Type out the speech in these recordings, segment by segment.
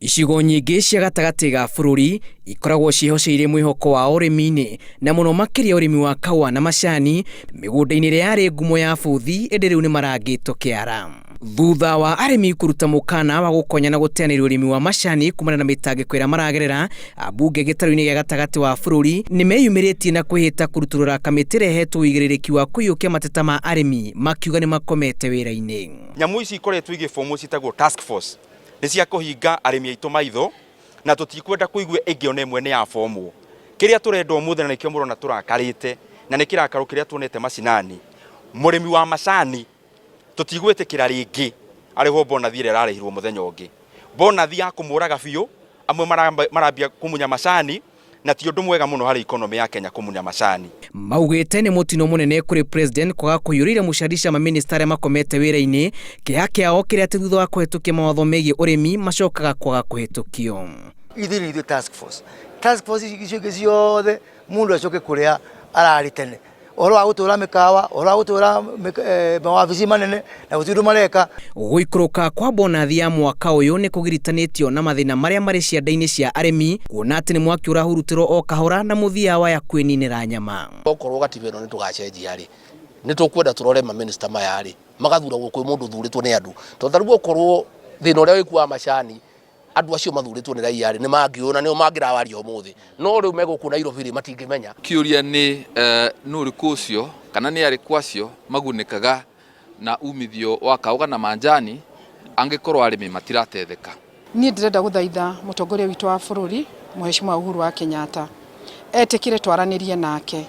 Icigo nyingĩ cia gatagatĩ ga bũrũri ikoragwo ciĩhoceire mwĩhoko wao ũrĩmi-inĩ na mũno makĩria ũrĩmi wa kahũa na macani mĩgũnda-inĩ ĩrĩa yarĩ ngumo ya bũthi ĩndĩ rĩu nĩ marangĩtwo kĩara. Thutha wa arĩmi kũruta mũkana wa gũkonya na gũteanĩria ũrĩmi wa macani kumana na mĩtangĩko ĩrĩa maragerera, ambunge gĩtarũ-inĩ gĩa gatagatĩ wa bũrũri nĩ meyumĩrĩtie na kwĩhĩta kũrutũrũra kamĩtĩ ĩrĩa ĩhetwo ũigĩrĩrĩki wa kũiyũkia mateta ma arĩmi makiuga nĩ makomete wĩra-inĩ. Nyamũ ici ikoretwo igĩbomwo ciĩtagwo task force nĩ cia kũhinga arĩmi aitũ maitho na tũtikwenda kũigua ĩngĩ ona ĩmwe nĩ yabomwo. Kĩrĩa tũrenda ũmũthĩ na nĩkĩo mũrona tũrakarĩte na nĩ kĩrakaro kĩrĩa tuonete macinani, mũrĩmi wa macani tũtigwĩtĩkĩra rĩngĩ arĩhwo bonathi ĩrĩa ararĩhirwo mũthenya ũngĩ. Bonathi ya kũmũraga biũ, amwe marambia kũmunya macani na ti ũndũ mwega mũno harĩ economy ya Kenya kũmunya macani. Maugĩte nĩ mũtino mũnene kũrĩ President kwaga kũiyũrĩrĩra mũcarica mamĩnĩsta arĩa makomete wĩra-inĩ, kĩeha kĩao kĩrĩa atĩ thutha wa kũhetũkia mawatho megiĩ ũrĩmi macokaga kwaga kũhetũkio. Ithuĩ nĩ ithuĩ task force. Task force icio ingĩ ciothe mũndũ acoke kũrĩa ararĩ tene. Ũhoro wa gũtũra mĩkawa, ũhoro wa gũtũra mawabici manene na gũtirĩ ũndũ mareka. Gũikũrũka kwa bonathi ya mwaka ũyũ nĩ kũgiritanĩtio na mathĩna marĩa marĩ cianda-inĩ cia arĩmi kuona atĩ nĩ mwaki ũrahurutĩrwo o kahora na mũthia waya kwĩninĩra nyama. Okorwo gatiba ĩno nĩ tũgacenjia rĩ, nĩ tũkwenda tũrore mamĩnĩsta maya rĩ, magathuragwo kwĩ mũndũ ũthurĩtwo nĩ andũ. Tondũ ta rĩu okorwo thĩna ũrĩa wĩkuo wa macani andũ acio mathurĩtwo nĩ raia rĩ, nĩ mangĩũĩ na nĩo mangĩrawaria ũmũthĩ. No rĩu me gũkũ Nairobi rĩ, matingĩmenya. Kĩũria nĩ nũ ũrĩkũ ũcio kana nĩ arĩkũ acio magunĩkaga na umithio wa kaũga na manjani angĩkorwo arĩmi matiratetheka? Niĩ ndĩrenda gũthaitha mũtongoria witũ wa bũrũri Mheshimiwa Uhuru wa Kenyatta etĩkĩre twaranĩrie nake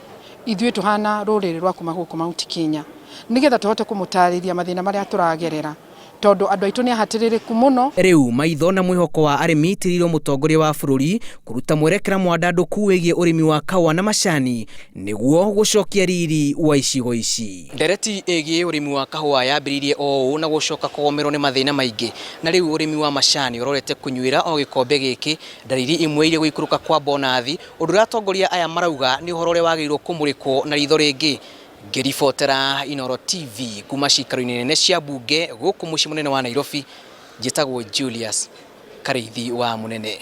ithuĩ tũhana rũrĩrĩ rwa kuma gũkũ Mount Kenya nĩgetha tũhote kũmũtarĩria mathĩna marĩa tũragerera tondũ andũ aitũ nĩ ahatĩrĩrĩku mũno. Rĩu maitho na mwĩhoko wa arĩmi tiriro mũtongoria wa bũrũri kũruta mwerekera mwandandũku wĩgiĩ ũrĩmi wa kahũa na macani nĩguo gũcokia riri wa icigo ici. Ndereti ĩgiĩ ũrĩmi wa kahũa yambĩrĩirie o ũũ na gũcoka kũgũmĩrwo nĩ mathĩna maingĩ na rĩu ũrĩmi wa macani ũrorete kũnyuĩra o gĩkombe gĩkĩ ndariri imwe irĩ gũikũrũka kwa bonathi ũndũ ũrĩa atongoria aya marauga nĩ ũhoro ũrĩa wagĩrĩirwo kũmũrĩkwo na ritho rĩngĩ. Ngĩribotera Inooro TV kuma ciikaro-inĩ nene cia mbunge gũkũ mũciĩ mũnene wa Nairobi, njĩtagwo Julius Karĩithi wa Mũnene.